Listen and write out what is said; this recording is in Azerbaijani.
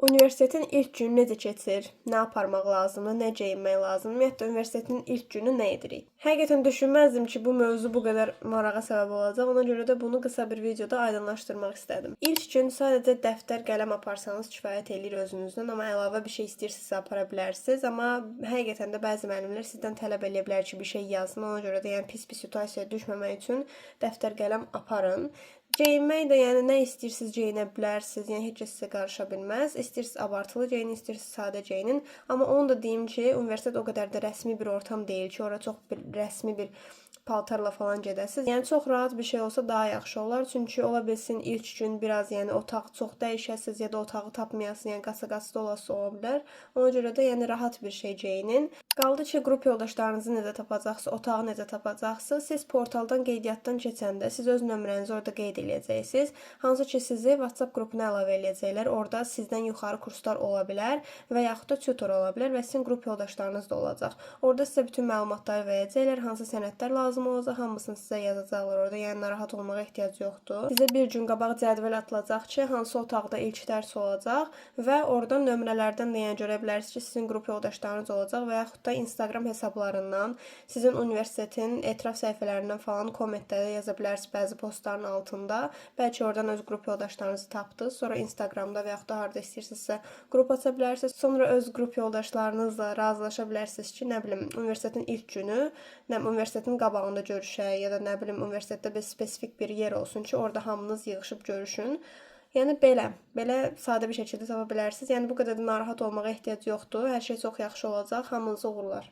Universitetin ilk günü necə keçir? Nə aparmaq lazımdır? Nə geyinmək lazımdır? Ümumiyyətlə universitetin ilk günü nə edirik? Həqiqətən düşünməzdim ki, bu mövzu bu qədər marağa səbəb olacaq. Ona görə də bunu qısa bir videoda aydınlaşdırmaq istədim. İlk gün sadəcə dəftər, qələm aparsanız kifayət eləyir özünüzdən, amma əlavə bir şey istəyirsinizsə apara bilərsiniz. Amma həqiqətən də bəzi müəllimlər sizdən tələb eləyə bilər ki, bir şey yazın. Ona görə də yəni pis bir situasiyaya düşməmək üçün dəftər, qələm aparın. Geyinmək də yəni nə istəyirsiniz geyinə bilərsiniz. Yəni heç kəs sizə qarışa bilməz. İstəyirsiniz abartılı geyinin, istəyirsiniz sadə geyinin. Amma onu da deyim ki, universitet o qədər də rəsmi bir ortam deyil ki, ora çox bir rəsmi bir paltarla falan gedəsiniz. Yəni çox rahat bir şey olsa daha yaxşı olar. Çünki ola bilsin ilk gün biraz yəni otaq çox dəyişəsiniz ya da otağı tapmayasınız, yəni qasa-qasda olası ola bilər. Ona görə də yəni rahat bir şey geyinin. Qaldı ki, qrup yoldaşlarınızı necə tapacaqsınız, otağı necə tapacaqsınız? Siz portaldan qeydiyyatdan keçəndə siz öz nömrənizi orada qeyd eləyəcəksiniz. Hansı ki, sizi WhatsApp qrupuna əlavə eləyəcəklər. Orada sizdən yuxarı kurslar ola bilər və yaxud da tutor ola bilər və sizin qrup yoldaşlarınız da olacaq. Orada sizə bütün məlumatları verəcəklər, hansı sənədlər lazım olacaq, hamısını sizə yazacaqlar orada. Yəni narahat olmağa ehtiyac yoxdur. Sizə bir gün qabaq cədvəl atılacaq ki, hansı otaqda ilk dərs olacaq və oradan nömrələrdən də yəni görə bilərsiniz ki, sizin qrup yoldaşlarınız olacaq və yaxud da Instagram hesablarından, sizin universitetin etraf səhifələrindən falan kommentlərdə yaza bilərsiniz bəzi postların altında. Bəlkə oradan öz qrup yoldaşlarınızı tapdınız. Sonra Instagramda və yaxud da harda istəyirsinizsə qrup aça bilərsiniz. Sonra öz qrup yoldaşlarınızla razılaşa bilərsiniz ki, nə bilim, universitetin ilk günü, nə bilim, universitetin qabağında görüşək ya da nə bilim, universitetdə bir spesifik bir yer olsun ki, orada hamınız yığışıb görüşün. Yəni belə sadə bir şəkildə tapa bilərsiniz. Yəni bu qədər də narahat olmağa ehtiyac yoxdur. Hər şey çox yaxşı olacaq. Hamınıza uğurlar.